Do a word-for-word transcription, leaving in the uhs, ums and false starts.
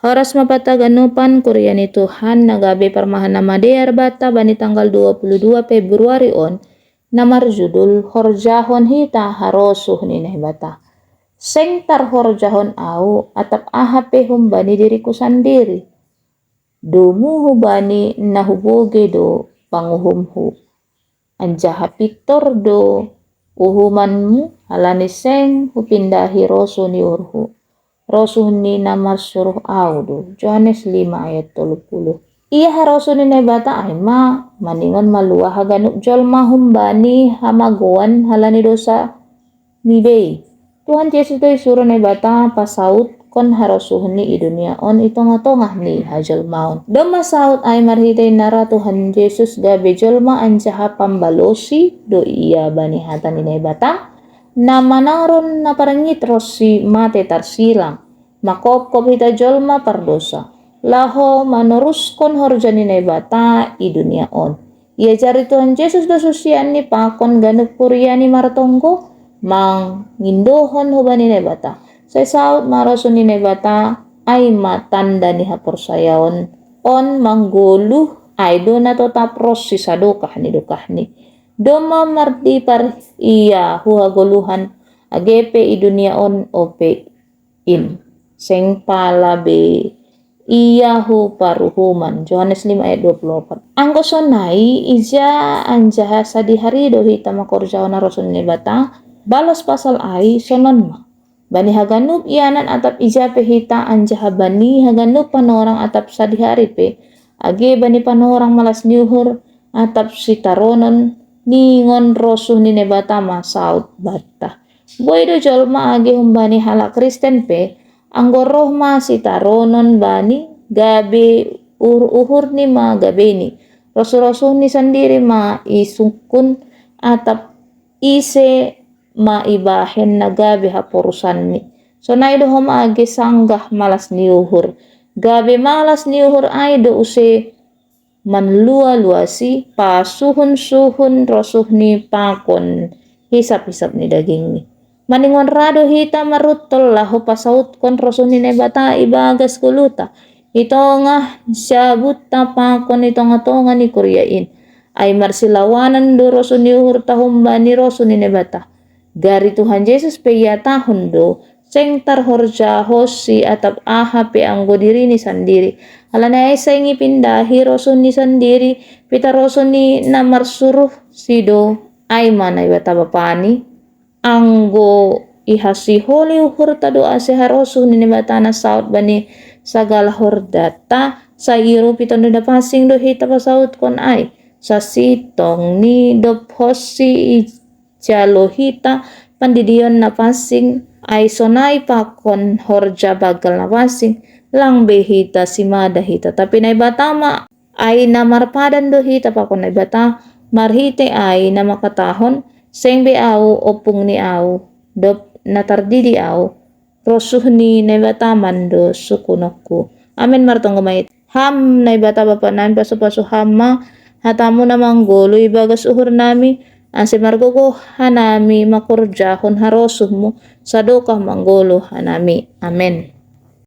Horas ma banta ganupan, kuria ni Tuhan na gabe parmahan na madear banta bani tanggal dua puluh dua Februari on, na marjudul Horjahon Hita Harosuh ni Naibata. Seng tarhorjahon au atap aha pe humbani diriku sandiri. Domu hubani na hubogei do panguhumhu. Anjaha pintor do uhumanmu, halani seng hupindahi rosuh ni uhurhu, rosuh ni na marsuruh au do. Johannes lima ayat tolu puluh. Ia harosuh ni Naibata ai ma, maningon malua haganup jolma humbani hamagoan halani dosa ni bei. Tuhan Jesus do isuru Naibata pasautkon harosuhni i dunia on i tongah-tongah ni hajolmaon. Domma saut ai marhitei na ra Tuhan Jesus gabe jolma anjaha pambalosi do ia bani hata ni Naibata, na manaron na parngit ronsi mate tarsilang, mangkopkop hita jolma pardosa, laho manoruskon horja ni Naibata i dunia on. Iajari Tuhan Jesus do susianni pakon ganup kuria ni martonggo, mangindohon hubani Naibata. Sai saut ma rosuh ni Naibata, ai ma tanda ni haporsayaon on manggoluh, ai do na totap ronsi sadokah ni dokahni. Domma mardipar ia hu hagoluhan, age pe i dunia on ope in. Seng pala be ia hu paruhuman. Johannes lima ayat dua puluh opat. Anggo sonai, ija anjaha sadihari do hita mangkorjahon harosuh ni Naibata? Balos pasal ai sonon ma. Bani haganup ianan atap ija pe hita, anjaha bani haganup panorang atap sadihari pe, age bani panorang malas ni uhur atap sitaronon, ningon rosuh ni Naibata ma saut banta. Boi do jolma age humbani halak Kristen pe, anggo roh ma sitaronon bani, gabe uhur-uhurni ma gabeni, rosuh-rosuhni sandiri ma isungkun, atap ise ma ibahen na gabe haporusanni. Sonai do homa age sanggah malas ni uhur. Gabe malas ni uhur ai do use manlualuasi pasuhun-suhun rosuhni pakon hisap-hisap ni dagingni. Maningon ra do hita maruntol laho pasautkon rosuh ni Naibata ibagas goluhta, i tongah jabunta pakon i tongah-tongah ni kuria in. Ai marsilawanan do rosuh ni uhurta humbani rosuh ni Naibata. Gari Tuhan Jesus pe ihatahon do, seng tarhorjahonsi atap aha pe anggo dirini sandiri. Halani ai seng ipindahi rosuhni sandiri, pintor rosuh ni na marsuruhsi do, ai ma Naibata Bapani. Anggo ihasiholi uhurta do ase harosuh ni Naibata na saut bani sagala horjanta, sai i rupi Tonduy Napansing do hita pasautkon ai. Sasintongni dob ronsi ijalo hita pandidion na pansing, ai sonai pakon horja banggal na pansing, lang be hita simada hita, tapi Naibata ma. Ai na marpadan do hita pakon Naibata, marhitei ai na mangkatahon, seng be au ompung ni au, dob na tardidi au, rosuh ni Naibata ma do sungkunonku. Amen. Martonggo ma hita. Ham Naibata Bapa nami, pasu-pasu Ham ma hatamu na manggoluh ibagas uhur nami, ase margogoh hanami mangkorjahon harosuhmu, sadokah manggoluh hanami. Amen.